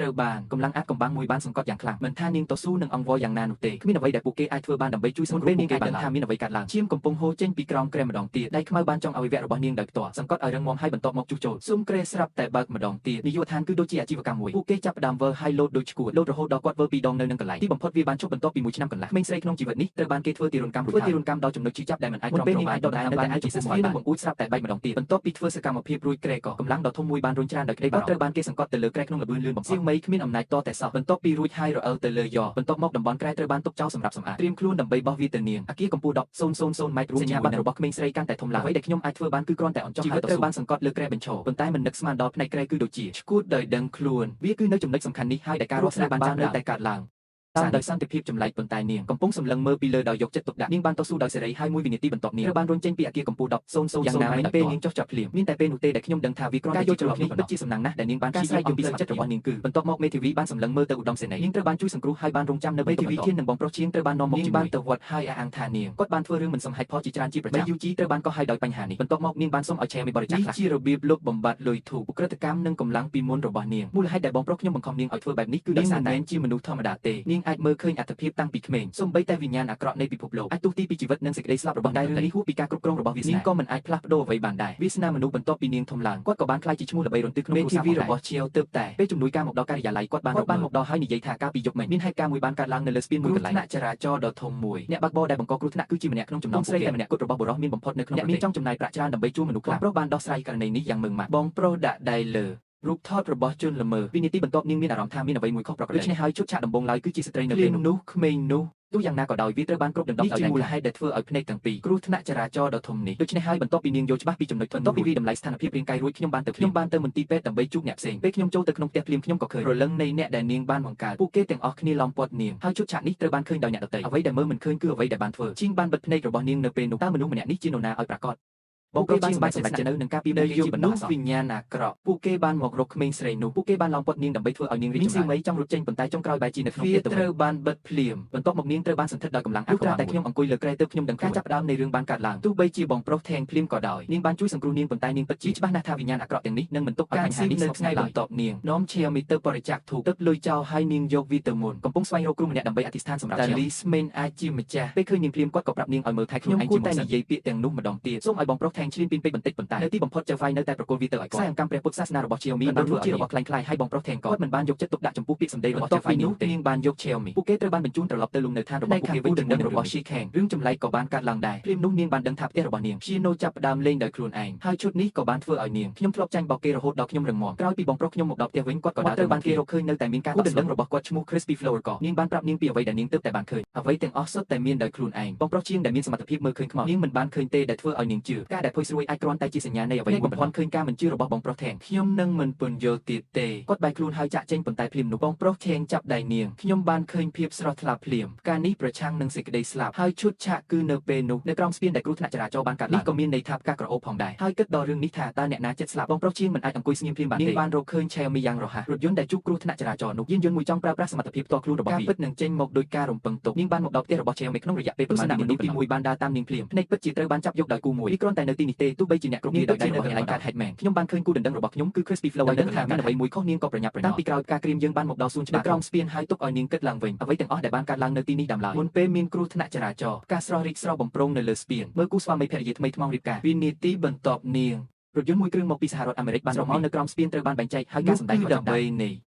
ត្រូវបានកម្លាំងអាចកំបាំងមួយបានសង្កត់យ៉ាងខ្លាំងមិនថានាងតស៊ូនឹងអង្វរយ៉ាងណានោះទេគ្មានអ្វីដែលពួកគេអាចធ្វើបានដើម្បីជួយសង្គ្រោះពួកគេបានថាមានអ្វីកើតឡើងឈាមកំពុងហូរចេញពីក្រោមក្រែម្ដងទៀតដៃខ្មៅបានចង់អវយវៈរបស់នាងដោយផ្ទាល់សង្កត់ឲ្យរឹងមាំហើយបន្ទាប់មកជួសជុលស៊ុំក្រែស្រាប់តែបើកម្ដងទៀតនាយកដ្ឋានគឺដូចជាអាជីវកម្មមួយពួកគេចាប់ផ្ដើមវើហើយលោតដូចឈួតលោតរហូតដល់គាត់វើពីរដងនៅនឹងកន្លែងទីបំផុតវាបានជប់បន្ទាប់ពីមួយឆ្នាំកន្លះក្មេងស្រីក្នុងជីវិតនេះត្រូវបានគេធ្វើទារុណកម្មរួចធ្វើទារុណកម្មដល់ចំណុចឈឺចាប់ដែលមិនអាចទ្រាំទ្របានដដែលនៅតែអាចជាស្វានឹងបង្អួចស្រាប់តែបែកម្ដងទៀតបន្ទាប់ពីធ្វើសកម្មភាពរួចក្រែក៏កម្លាំងដ៏ធំមួយបានរុញច្រានដោយក្តីបារម្ភត្រូវបានគេសង្កត់ទៅលើក្រែក្នុងល្បឿនលឿនបំផុតសៀវមីគ្មានអំណាចតតែសោះបន្ទាប់ពីរួចហើយរអិលទៅលើយ៉បន្ទាប់មកតំបន់ក្រែត្រូវបានទុកចោលសម្រាប់សម្អាតត្រៀមខ្លួនដើម្បីបោះវាទៅនាងអាគារកម្ពស់10,000ម៉ែត្ររួមសញ្ញាបត្ររបស់ក្មេងស្រីកាន់តែធំឡើងអ្វីដែលខ្ញុំអាចធ្វើបានគឺគ្រាន់តែអញ្ចោះហើយត្រូវបានសង្កត់លើក្រែបញ្ឈរប៉ុន្តែមិននឹកស្មានដល់ផ្នែកក្រែគឺដូចជាឈួតដោយដឹងខ្លួនវាគឺនៅចំណុចសំខាន់នេះហើយដែលការរស់ស្នាក់បាននៅតែកើតឡើងតាមដោយសន្តិភាពចម្លែកប៉ុន្តែនាងកំពុងសម្លឹងមើលពីលើដោយយកចិត្តទុកដាក់នាងបានតស៊ូដោយសេរីហើយមួយវិនាទីបន្ទាប់នាងត្រូវបានរុញចេញពីអគារកម្ពស់10,000យ៉ាងណាមិញពេលនាងចុះចតភ្លាមមានតែពេលនោះទេដែលខ្ញុំដឹងថាវាគ្រាន់តែជាច្រឡំនេះពិតជាសំណាងណាស់ដែលនាងបានការស្រែកយំពីស្ម័គ្រចិត្តរបស់នាងគឺបន្ទាប់មកមេធាវីបានសម្លឹងមើលទៅឧត្តមសេនីយ៍នាងត្រូវបានជួយសង្គ្រោះហើយបានរងចាំនៅមេធាវីធាននិងបងប្រុសជាងត្រូវបាននាំមកជាមួយបានទៅវត្តហើយអះអាងថានាងគាត់បានធ្វើរឿងមិនសមហេតុផលជាច្រើនជាប្រចាំមេយូជីត្រូវបានកោះហើយដោយបញ្ហានេះបន្ទាប់មកនាងបានសុំឲ្យឆេមីបរិច្ចាគខ្លះជារបៀបលុបបំបាត់លុយធូបឧក្រិដ្ឋកម្មនិងកម្លាំងពីមុនរបស់នាងមូលហេតុដែលបងប្រុសខ្ញុំបង្ខំនាងឲ្យធ្វើបែបនេះគឺដោយសារតែជាមនុស្សធម្មតាទេនាងអាចមើលឃើញអត្ថភាពតាំងពីក្មេងសូម្បីតែវិញ្ញាណអាក្រក់នៃពិភពលោកអាចទស្សន៍ទាយពីជីវិតនិងសេចក្តីស្លាប់របស់ដែររឿងនេះហួសពីការគ្រប់គ្រងរបស់វាសនានាងក៏មិនអាចផ្លាស់ប្ដូរអ្វីបានដែរវាសនាមនុស្សបន្ទាប់ពីនាងធំឡើងគាត់ក៏បានក្លាយជាឈ្មោះល្បីរន្ទឺក្នុងគ្រួសាររបស់ជាវទើបតែពេលជំនួយការមកដល់ការិយាល័យគាត់បានមកដល់ហើយនិយាយថាកាលពីយប់មិញមានហេតុការណ៍មួយបានកើតឡើងនៅលើស្ពានមួយកន្លែងថ្នាក់ចរាចរណ៍ដ៏ធំមួយអ្នកបើកបរដែលបង្កគ្រោះថ្នាក់គឺជាម្នាក់ក្នុងចំណោមស្រីតែម្នាក់គត់របស់បុរសមានបំផុតនៅក្នុងអ្នកមានចង់ចំណាយប្រាក់ច្រើនដើម្បីជួលមនុស្សខ្លះប្រុសបានដោះស្រាយករណីនេះយ៉ាងម៉ឺងម៉ាត់បងប្រុសដាក់ដៃលើរូបថតរបស់ជនល្មើសវិនាទីបន្ទាប់នាងមានអារម្មណ៍ថាមានអ្វីមួយខុសប្រក្រតីដូច្នេះហើយឈុតឆាកដំបូងឡើយគឺជាស្ត្រីនៅពេលនោះក្មេងនោះទោះយ៉ាងណាក៏ដោយវាត្រូវបានគ្រប់ដណ្ដប់ដោយមូលហេតុដែលធ្វើឲ្យភ្នែកទាំងពីរគ្រោះថ្នាក់ចរាចរណ៍ដ៏ធំនេះដូច្នេះហើយបន្ទាប់ពីនាងយល់ច្បាស់ពីចំណុចបន្ទាប់ពីវាតម្លៃស្ថានភាពរាងកាយរួចខ្ញុំបានទៅមន្ទីរពេទ្យដើម្បីជួបអ្នកផ្សេងពេលខ្ញុំចូលទៅក្នុងផ្ទះភ្លាមខ្ញុំក៏ឃើញរលឹងនៃអ្នកដែលនាងបានបង្កើតពួកគេទាំងអស់គ្នាឡោមព័ទ្ធនាងហើយឈុតឆាកនេះត្រូវបានឃើញដោយអ្នកដទៃអ្វីដែលមើលមិនឃើញគឺអ្វីដែលបានធ្វើជាងបានបិទភ្នែករបស់នាងនៅពេលនោះតើមនុស្សម្នាក់នេះជានរណាឲ្យប្រាកដបងប្រុសបានសម្រេចចិត្តនៅនឹងការពីពួកគេជាបណ្ដោះអាសន្នវិញ្ញាណអាក្រក់ពួកគេបានមករកក្មេងស្រីនោះពួកគេបានឡោមព័ទ្ធនាងដើម្បីធ្វើឲ្យនាងរីកចម្រើនមីចង់រត់ចេញប៉ុន្តែចុងក្រោយបែរជានៅក្នុងផ្ទះត្រូវបានបិទភ្លាមបន្ទាប់មកនាងត្រូវបានសន្ធិដ្ឋដោយកម្លាំងអាក្រក់តែខ្ញុំអង្គុយលើគ្រែទើបខ្ញុំដឹងការចាប់ផ្ដើមនៃរឿងបានកើតឡើងទោះបីជាបងប្រុសថេងភ្លាមក៏ដោយនាងបានជួយសង្គ្រោះនាងប៉ុន្តែនាងពិតជាច្បាស់ណាស់ថាវិញ្ញាណអាក្រក់ទាំងនេះនឹងមិនទុកឲ្យបញ្ហានេះនៅថ្ងៃបន្ទាប់នាងនាំឈាមីទៅបរិច្ចាគធូបទឹកលុយចោលឲ្យនាងយកវាទៅមុនកំពុងស្វែងរកគ្រូម្នាក់ដើម្បីអធិស្ឋានសម្រាប់តាលីស្មេនអាចជាម្ចាស់ពេលឃើញនាងភ្លាមគាត់ក៏ប្រាប់នាងឲ្យមើលថែខ្លួនឯងជាមុនតែនិយាយពាក្យទាំងនោះម្ដងទៀតសូមឲ្យបងប្រុសថេងឈ្លានពានពេកបន្តិចប៉ុន្តែនៅទីបំផុតចៅហ្វាយនៅតែប្រគល់វាទៅឲ្យគាត់ខ្សែអង្កាំព្រះពុទ្ធសាសនារបស់ឈៀវមីបានធ្វើជារបស់ក្លែងក្លាយហើយបងប្រុសថេងក៏គាត់មិនបានយកចិត្តទុកដាក់ចំពោះពាក្យសម្ដីរបស់ចៅហ្វាយនោះទេនាងបានយកឈៀវមីពួកគេត្រូវបានបញ្ជូនត្រឡប់ទៅលំនៅឋានរបស់ពួកគេវិញជាមួយនឹងរបស់ឈីខេងរឿងចម្លែកក៏បានកើតឡើងដែរភ្លាមនោះនាងបានដឹងថាផ្ទះរបស់នាងឈៀណូចាប់ផ្ដើមលេងដោយខ្លួនឯងហើយឈុតនេះក៏បានធ្វើឲ្យនាងខ្ញុំធ្លាប់ចាញ់បោកគេរហូតដល់ខ្ញុំរឹងមាំក្រោយពីបងប្រុសខ្ញុំមកដល់ផ្ទះវិញគាត់ក៏ដើរត្រូវបានគេរកឃើញនៅតែមានការតក់ស្លុតរបស់គាត់ឈ្មោះ Crispy Flower ក៏នាងបានប្រាប់នាងពីអ្វីដែលនាងទើបតែបានឃើញអ្វីទាំងអស់សុទ្ធតែមានដោយខ្លួនឯងបងប្រុសជាងដែលមានសមត្ថភាពមើលឃើញខ្មោចនាងមិនបានឃើញទេដែលធ្វើឲ្យនាងជឿការដែលភុយស្រួយអាចគ្រាន់តែជាសញ្ញានៃអ្វីមួយបំភាន់ឃើញការមិនជឿរបស់បងប្រុសថេងខ្ញុំនឹងមិនពន្យល់ទៀតទេគាត់បែរខ្លួនហើយចាក់ចេញប៉ុន្តែភ្លាមនោះបងប្រុសថេងចាប់ដៃនាងខ្ញុំបានឃើញភាពស្រស់ថ្លាភ្លាមការនេះប្រឆាំងនឹងសេចក្តីស្លាប់ហើយឈុតឆាកគឺនៅពេលនោះនៅក្រោមស្ពានដែលគ្រោះថ្នាក់ចរាចរណ៍បានកើតឡើងនេះក៏មានន័យថាផ្កាក្រអូបផងដែរហើយគិតដល់រឿងនេះថាតើអ្នកណាចិត្តស្លាប់បងប្រុសជាងមិនអាចអង្គុយស្ងៀមភ្លាមបានទេនាងបានរកឃើញឆេមីយ៉ាងរហ័សរថយន្តដែលជួបគ្រោះថ្នាក់ចរាចរណ៍នោះយានយន្តមួយចង់ប្រើប្រាស់សមត្ថភាពផ្ទាល់ខ្លួនរបស់វាការពិតនឹងចេញមកដោយការរំពឹងទុកនាងបានមកដល់ផ្ទះរបស់ឆេមីក្នុងរយៈពេលប្រមាណនាទីទី1បានដើរតាមនាងភ្លាមភ្នែកពិតជាត្រូវបានចាប់យកដោយគូមួយវាគ្រាន់តែនៅទីនេះទេទោះបីជាអ្នកគ្រប់គ្នាដោយដៃរបស់កន្លែងកើតហេតុមែនខ្ញុំបានឃើញគូដណ្ដឹងរបស់ខ្ញុំគឺ Crispy Flower ដឹងថាមានអ្វីមួយខុសនាងក៏ប្រញាប់ប្រញាល់តាំងពីក្រោយការក្រៀមយើងបានមកដល់សួនច្បារក្រោមស្ពានហើយទុកឲ្យនាងគិតឡើងវិញអ្វីទាំងអស់ដែលបានកើតឡើងនៅទីនេះដើមឡើយមុនពេលមានគ្រោះថ្នាក់ចរាចរណ៍ការស្រស់រីកស្រស់បំព្រងនៅលើស្ពានមើលគូស្វាមីភរិយាថ្មីថ្មោងរៀបការវិនាទីបន្ទាប់នាងរថយន្តមួយគ្រឿងមកពីសហរដ្ឋអាមេរិកបានរមល់នៅក្រោមស្ពានត្រូវបានបែងចែកហើយការសម្ដែងក៏ដើម្បីនេះ